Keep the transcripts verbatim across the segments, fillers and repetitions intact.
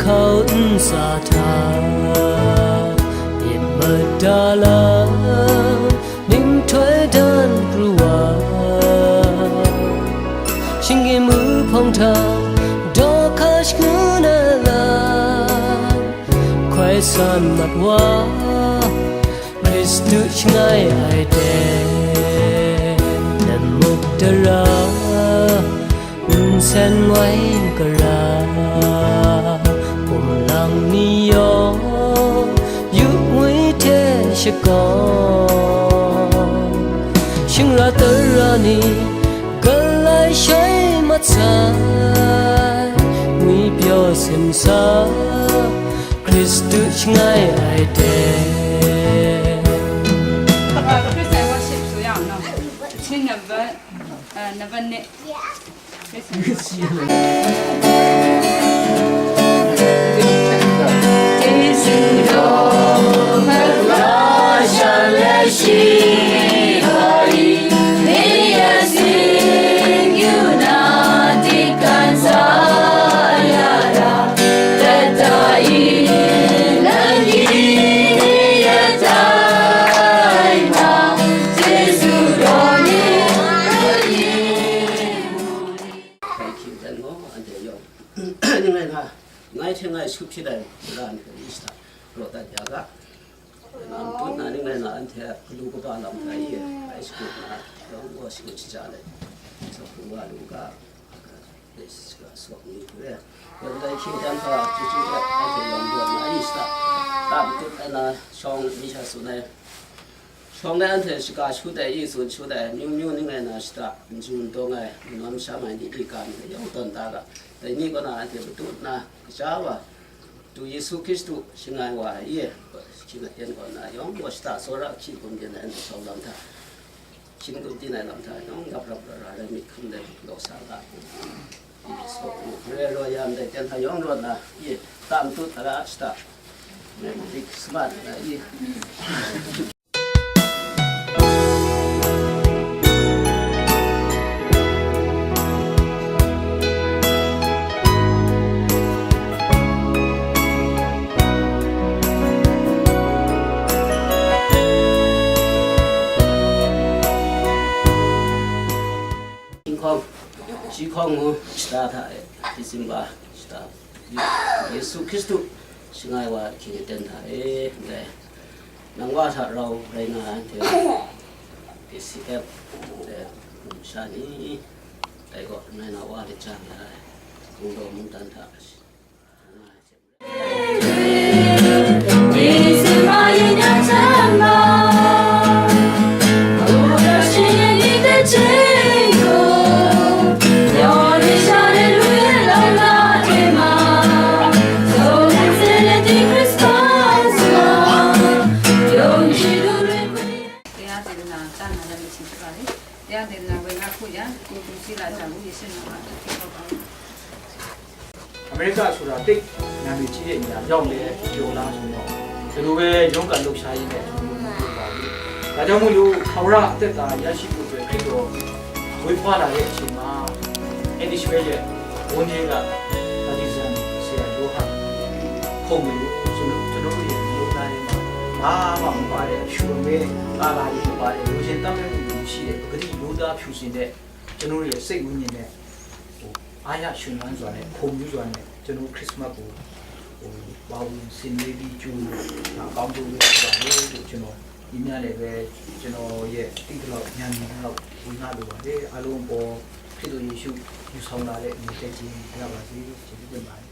Hkau ntsa hta myit mada lam, ninghtoi dan pru wa, shinggyim wuhpawng hta daw hka shangun ai lam, hkoi san mat wa, Hkristu shangai ai de, lamu dara, nsen ngoi gara, kumlang ni yawng, yu ngwi hte shakawng, shingra tara ni, galai shai mat sai, ngwi pyaw simsa, Hkristu shangai ai de. พวกเราจะขึ้นใส่ worship ตัวอย่างเนาะ ที่ number เอ่อ number เนี่ย Hkrai hkying dan gaw, anhte yawng, ngai na, ngai hte ngai sup hpyi ai mara ni hpe shada raw dat ya ga. Lam tut na ni ngai na, anhte galu kaba lam hkrai i, ngai shakut na, yawng gaw shakut shaja let, sa hpung wa lu ga, e, shaka sawk ni hku e. Yawng dai hkying dan hpa chyeju let, anhte yawng rawt na i shada, lam tut ai na, shawng mi sha tsun ai. Shawng le anhte shaka shut ai, i tsun shut ai, amyu myu ning rai na shada, n ju n dawng ai, n nawn sham ai ni i ga ni yawng tawn da ga, dai ni kaw na anhte patut na, kaja wa, du Yesu Hkristu shangai wa ai, i hkying aten kaw na yawng gaw shada tsawra hkyi gum byin ai, anhte shawng lam hta, hkyin gum byin ai lam hta yawng rap rap ra ra rai, myit hkam dai law sa ga. Re raw ya ndai ten hta yawng rawt na, i tam tut ara shada, Merry Christmas na i. Hkying hkawng, shi hkawng ngu shada hta e, December shada, Yesu Hkristu shangai wa ahkying aten hta e, ndai, nang wa hta rau rai nga ai hte, A C F, ndai, sha ni, dai gaw, nai na wa let jang ya ai, mungdaw mungdan hta, Kaya de na ta na da mi chin tu la ni. Kaya de na we na ku ya, ku tu si la ja wu ye shin na ma tu ki ko ba. အမေရိကဆိုတာ သိပ်နာမည်ကြီးတဲ့နေရာရောက်လဲပြောလားဆိုတော့ ဒီလိုပဲရုန်းကန်လှုပ်ရှားရင်းနဲ့ကျွန်တော်တို့မလုပ်ပါဘူး။ ဒါကြောင့်မို့လို့ ထာဝရအသက်တာရရှိဖို့အတွက် ခရစ်တော်မွေးဖွားလာတဲ့အချိန်မှာ အဲလီရှဘဲရဲ့ဝန်းထဲက ဘပ်တိဇံဆရာယောဟန် ခုန်တယ်လို့ ကျွန်တော်တို့ရဲ့လူသားတွေမှာ ဘာမှမပါတဲ့ အဖြူအမဲ ပါလာပြီးမပါတဲ့ လူချင်းတတ်မဲ့မှုတွေရှိတဲ့ ပဂတိလူသားဖြူစင်တဲ့ ကျွန်တော်တို့ရဲ့စိတ်ဝိညာဉ်နဲ့ ဟို အားရရွှင်လန်းစွာနဲ့ ခုန်ယူစွာနဲ့ ကျွန်တော်တို့ ခရစ်စမတ်ကို ဟို ပါဝင်ဆင်နွှဲပြီး ကြို အကောင်းဆုံးလုပ်ဖြစ်ပါတယ်လို့ ကျွန်တော် ဒီညနေပဲ ကျွန်တော်ရဲ့ သိသလောက် ဉာဏ်မြင်သလောက် ဝေငှလိုပါတယ်။ အားလုံးအပေါ် ခရစ်တော်ယေရှု ယူဆောင်လာတဲ့ ငြိမ်သက်ခြင်း ရပါစေ။ ကျေးဇူးတင်ပါတယ်။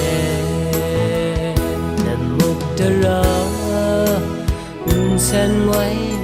e, namuk dara, nsen wai